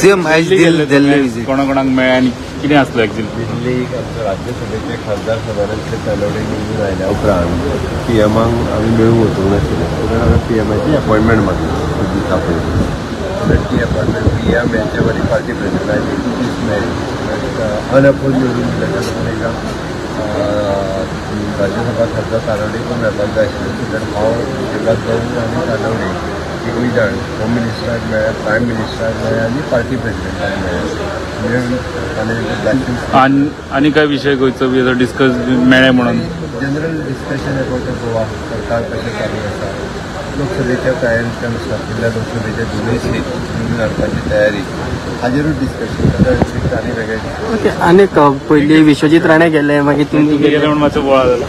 Same आयज दिल्ली visit. कोणा कोणाक मेळ्ळे आनी कितें आसलो एक्चुअली? दिल्लीक आमचो राज्यसभेचे खासदार सदानंद शेट तानावडे निवडून आयल्या उपरांत पीएमाक आमी मेळूंक वचूंक नाशिल्ले म्हणून हांवें पीएमाची अपॉयंटमेंट मागली दिसा पयलीं. तर ती अपॉयंटमेंट पीएम मेळचे आनी पार्टी प्रेसिडेंटाची 2 दीस मेळ्ळी. अनअपोज निवडून दिले म्हणून एकदां राज्यसभा खासदार तानावडे पण मेळपाक जाय आशिल्लें. सो that हांव शिवराज भाऊ आनी तानावडे तिगूय जाण होम मिनिस्टराक मेळ्ळे, प्रायम मिनिस्टराक मेळ्ळे आनी पार्टी प्रेसिडेंटाक मेळ्ळे. मेळून ताणें आनी आनी काय विशय खंयचो बी डिस्कस मेळ्ळे म्हणून? जनरल डिस्कशन अबाउट गोवा, सरकार कशें चालू आसा, लोकसभेच्या तयारीच्या नुसार जिल्हा लोकसभेच्या दोनूय सीट निवडून हाडपाची तयारी हाजेरूच डिस्कशन. ताच्या व्यतिरिक्त आनी वेगळें ओके, आनीक पयलीं विश्वजीत राणे गेले, मागीर तुमी तुमी गेले म्हणून मातसो बोवाळ जालो.